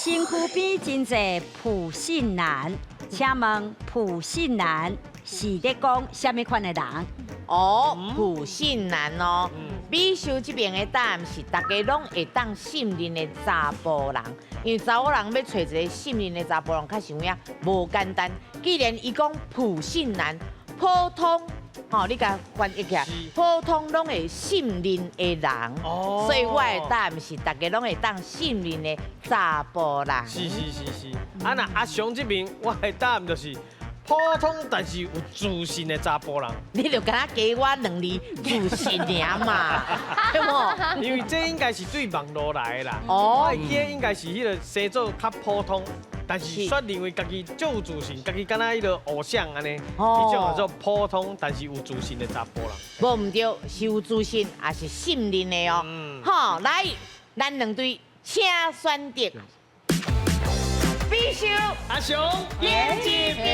身軀邊真濟普信男，請問普信男是咧講啥物款的人？哦，普信男哦，美秀這邊的答案是大家攏會當信任的查埔人，因為查某人欲揣一个信任的查埔人，確實有影無簡單。既然伊講普信男，普通，吼，你共翻譯起來，普通攏會信任的人，所以我的答案是大家攏會當信任的查埔人。是是是是，啊若阿雄這邊，我的答案就是普通但是有自信的查埔人。你就敢若加我兩字自信爾嘛，對無？因為這應該是對網路來的啦。我會記得應該是彼个生做較普通，但是煞認為家己足有自信，家己敢若彼个偶像按呢，彼種叫做普通但是有自信的查埔人。無毋對，是有自信，也是信任的哦。好，來，咱兩隊請選擇。美秀，阿雄，演一邊。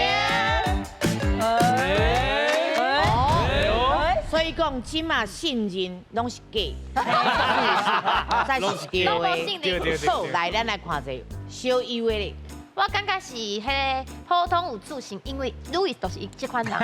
哦，所以講，這馬信任攏是假，才是對的。好，來，咱來看者小優的咧。我感覺是彼个普通有自信，因為路易就是伊這款人，伊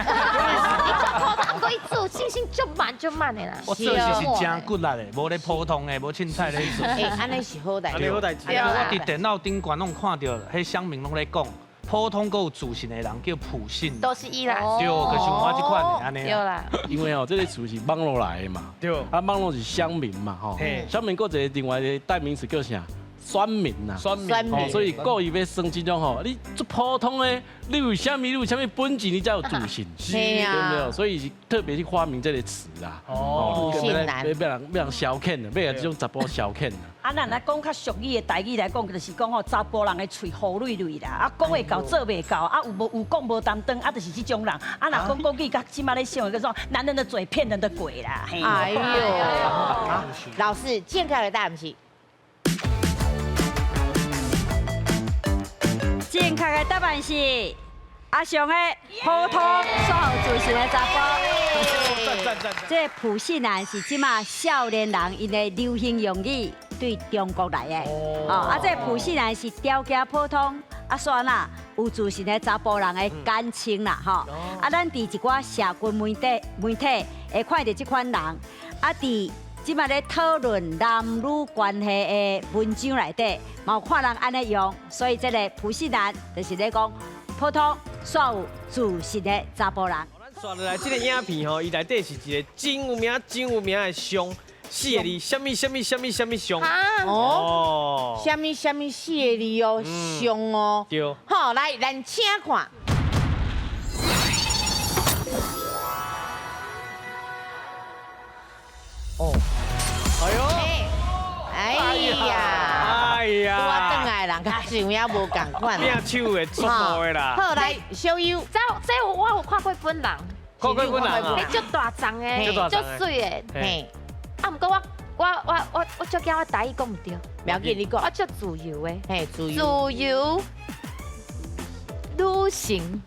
足普通，毋過伊自信心足滿足滿的啦。我做事是真骨力的，無咧普通的，無凊彩咧做。欸，按呢是好代誌。按呢好代誌。我佇電腦頂懸攏看著，彼鄉民攏咧講，普通閣有自信的人叫普信。都是伊啦。對，就是我這款的按呢。對啦。因為哦，這个詞是網路來的嘛。對。啊，網路是鄉民嘛，吼。鄉民閣一个另外一个代名詞叫啥？酸民呐，酸民，所以故意欲耍這種吼，你足普通的，你有啥物？你有啥物本錢？你才有自信，對不對？所以是特別去發明這个詞啦。哦，普信男，欲人欲人消遣的，欲共這種查埔消遣。啊，咱來講較俗語的台語來講，就是講吼，查埔人的喙虎蕊蕊啦，啊，講會到做袂到，啊，有無有講無擔當，啊，就是這種人。啊，若講國語，佮這馬咧想的叫做男人的嘴騙人的鬼啦。哎呦，老師，正確的答案是。正確的答案是阿雄的普通煞有自信的查埔。這个普信男是這馬少年人𪜶的流行用語，對中國來的。哦，啊，這个普信男是條件普通，啊，煞哪有自信的查埔人的簡稱啦，吼。啊，咱佇一寡社群媒體會看著這款人，啊，佇這馬咧討論男女關係的文章內底，嘛有看人按呢用，所以這个普信男就是咧講普通煞有自信的查埔人。咱紲落來這个影片吼，伊內底是一个真有名、真有名的像，四个字，啥物啥物啥物啥物像。哦，啥物啥物四个字哦，像哦。對。好，來，咱請看。哦，哎呦，哎呀，哎呀，拄仔轉來的人，確實有影無仝款。拼手的，出無的啦。好，來，小優，這我有看過本人，看過本人啊，彼足大叢的，足媠的，嘿。啊，毋過我足驚我台語講毋對。無要緊，你講。我足自由的，嘿，自由。自由女性，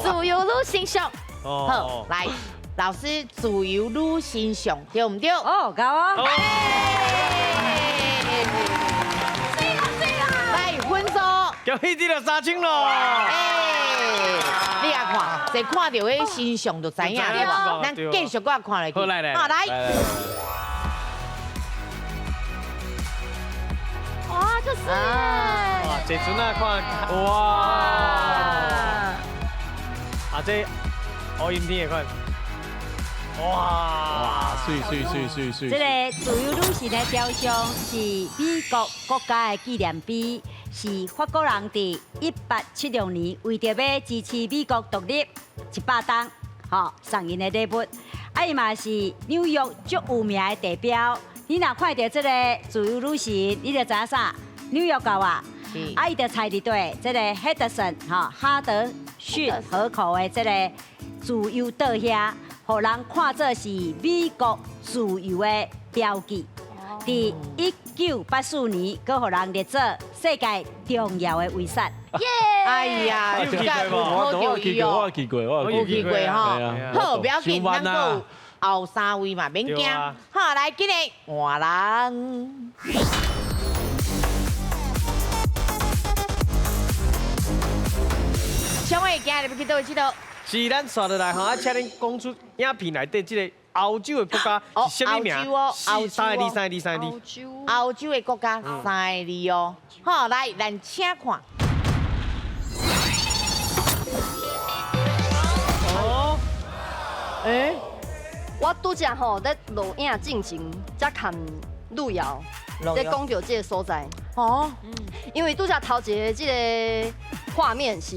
自由女性像。好，來。老師，自由女神像對毋對？哦，夠哦。對啦對啦。來，分數。恭喜你了3000咯。哎，你也看，一看著彼神像就知影對無？咱繼續閣看落去。好，來來。好，來。哇，這是。哇，這陣啊看，哇。啊，這烏陰天的款。哇！哇，媠媠媠媠媠！這个自由女神的雕像是美國國家的紀念碑，是法國人佇1876年為著欲支持美國獨立100冬，吼送𪜶的禮物。啊，伊嘛是紐約足有名的地標。你若看著這个自由女神，你就知影啥？紐約到啊！啊，伊就採佇佗，這个哈德遜吼哈德遜河口的這个自由島遐。予人看做是美國自由的標記。佇1984年，閣予人列做世界重要的遺產。耶！哎呀，有去過無？我去過，我去過，我有去過吼。好，不要緊，咱閣有後三位嘛，免驚。好，來，今日換人。來欲去佗位𨑨迌？是咱紲落來吼，啊，請恁講出影片內底這个歐洲的國家是啥物名？歐洲哦，歐洲。三个字，三个字，三个字。歐洲。歐洲的國家三個字哦。好，來，咱請看。哦。欸，我拄才吼咧錄影進前，才看路遙咧講著這个所在。哦。因為拄才頭一個這个畫面是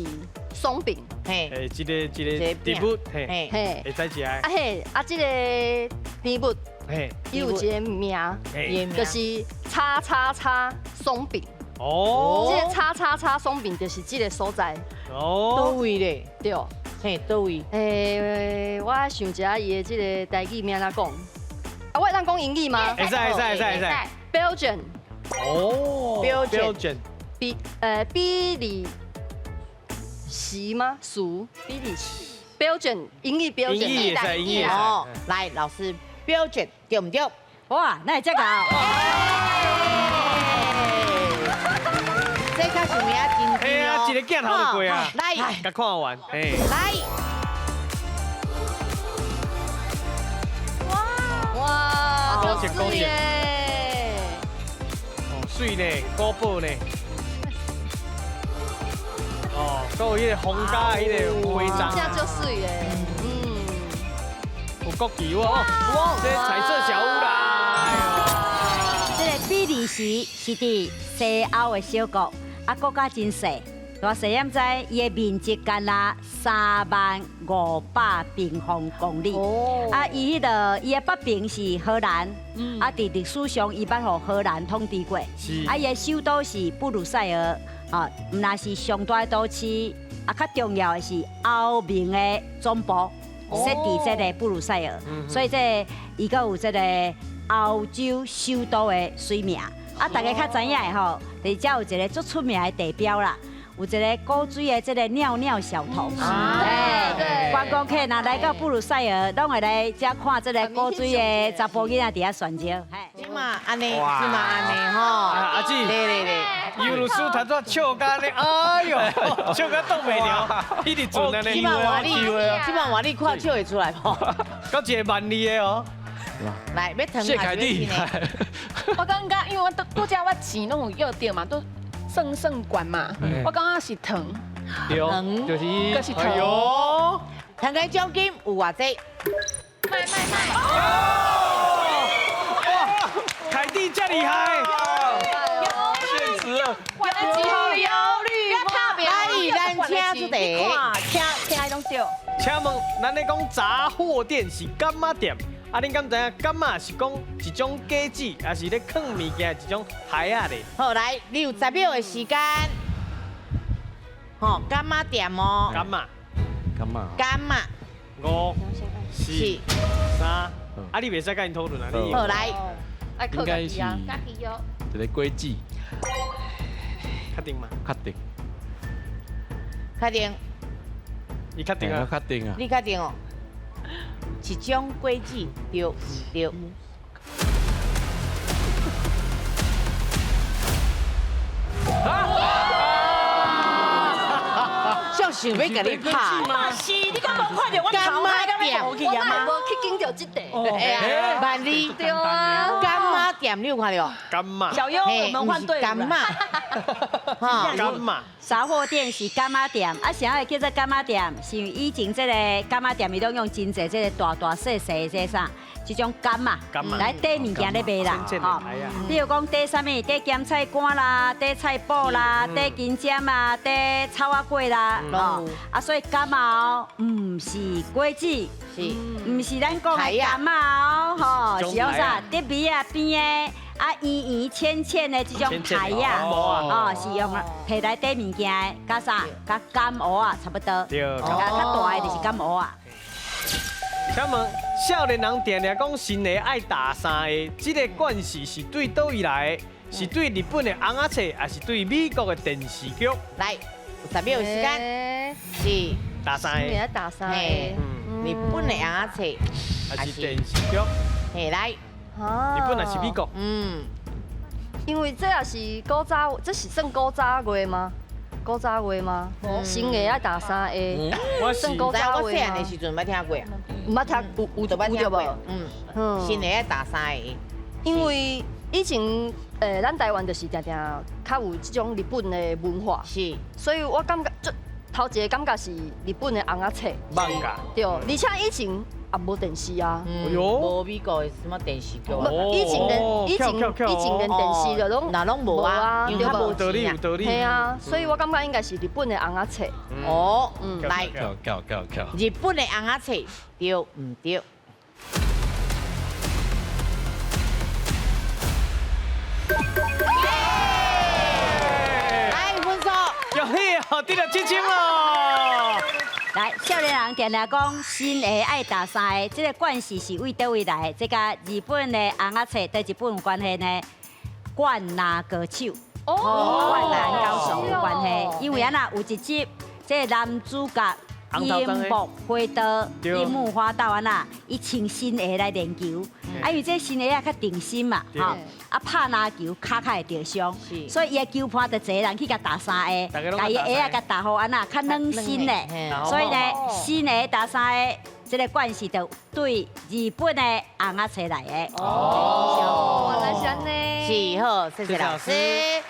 鬆餅。嘿。欸，這个這个植物，嘿，嘿，會知食的。啊嘿，啊這个植物，嘿，伊有一个名，就是叉叉叉鬆餅。哦。這个叉叉叉鬆餅就是這个所在。哦。佗位咧？對。嘿，佗位？欸，我想一下伊的這个台語名怎講？啊，我會當講英語嗎？會使會使會使會使。 Belgium。哦。 Belgium。比利時嗎？屬比利時。Belgium 英語 Belgium。英語會使，英語會使。哦，來，老師，Belgium 對毋對？哇，哪會這𠢕？這較是有影真嘿啊，一个鏡頭就過啊。來，共看完。嘿。來。哇哇，古蹟古蹟。耶！哦，媠呢，古堡呢。哦，閣有彼个皇家的彼个徽章。這足媠的，嗯。有國旗哦，哇，這彩色小屋啦。這个比利時是佇西歐的小國，啊，國家真細，偌細也毋知，伊的面積干焦30,500平方公里。啊，伊彼个伊的北邊是荷蘭，啊，佇歷史上伊捌予荷蘭統治過。啊，伊的首都是布魯塞爾，啊，毋但是上大的都市，啊，較重要的是歐盟的總部設佇這个布魯塞爾，所以這个伊閣有這个歐洲首都的水名。啊，大家較知影的吼，佇遮有一个足出名的地標啦，有一个古錐的這个尿尿小童。對，觀光客若來到布魯塞爾，攏會來遮看這个古錐的查埔囡仔佇遐旋招。這嘛按呢，這嘛按呢吼。阿姊，對對對，尤律師頭拄笑甲按呢，哎喲，笑甲擋袂牢，一直轉按呢。這嘛換你，這嘛換你看笑會出來無？閣一个萬字的哦。來，欲糖謝凱蒂。我感覺，因為我拄拄才我錢攏有約著嘛，都算算懸嘛，我感覺是糖。對，就是閣是糖。糖的獎金有偌濟？賣賣賣！哇，凱蒂這厲害！現實啊！換了幾號憂慮？來，咱請出題。聽聽攏對。請問，咱咧講雜貨店是柑仔店？啊，恁敢知影柑仔是講一種果子，抑是咧囥物件的一種台仔咧？好，來，你有10秒的時間。吼，柑仔店哦。柑仔。柑仔。柑仔。 5、4、3，啊，你袂使佮𪜶討論啊！你。好，來。應該是一个果子。確定嗎？確定。確定。伊確定啊？確定啊。你確定哦？一種果子，對毋對？就想欲共你拍。嘛是，你敢無看著我頭殼敢欲無去啊嗎？無去揀著這塊。哎呀，萬里。對啊。柑仔店你有看著？柑仔。小優，我們換隊伍柑仔。柑仔。雜貨店是柑仔店，啊，啥會叫做柑仔店？是因為以前這个柑仔店伊攏用真濟這个大大細細的這啥，這種柑啊，來綴物件咧賣啦，吼。比如講綴啥物，綴鹹菜乾啦，綴菜脯啦，綴金針啊，綴草仔粿啦，吼。啊，所以柑仔哦，毋是果子，是，毋是咱講的柑仔哦，吼，是用啥？得米啊邊的。啊，圓圓淺淺的這種苔仔，哦，是用提來綴物件的，佮啥？佮柑芋仔差不多。對，啊，較大的就是柑芋仔。請問，少年人定定講新年愛踏三个，這个慣勢是對佗位來的？是對日本的尪仔冊，抑是對美國的電視劇？來，有10秒時間，是踏三个。新年愛踏三个。日本的尪仔冊，抑是電視劇？嘿，來。日本抑是美國？嗯，因為這也是古早，這是算古早話嗎？古早話嗎？新的愛踏三下，我是算古知早話嗎我細漢的時陣捌聽過，毋捌聽有有就捌有著聽過無？嗯，新的愛踏三下，因為以前咱台灣就是定定較有這種日本的文化，所以我感覺最頭一個感覺是日本的尪仔冊，漫畫。對，而且以前也無電視啊。嗯，哎呦無美國的什麼電視劇啊，無以前連以前以前連電視就攏那攏無啊，因為較無有道理錢啊。有道理。嘿啊，所以我感覺應該是日本的尪仔冊。哦，來，翹翹翹翹。日本的尪仔冊對毋對？來分數。恭喜哦，得了7000咯！來，少年人定定講新鞋愛踏三下，這個慣勢是為佗位來的？這佮日本的尪仔冊對日本有關係呢？灌籃高手，灌籃高手有關係，因為按怎有一集，這個男主角櫻木花道，櫻木花道按怎，伊穿新鞋來練球，啊，因為這新鞋仔較定心嘛，吼，啊拍籃球跤較會著傷，所以伊的球伴就一个人去共踏三下，共伊的鞋仔共踏予按怎較軟身的，所以呢，新鞋踏三下，這個關係就對日本的尪仔冊來的。哦，原來是按呢。是好，謝謝老師。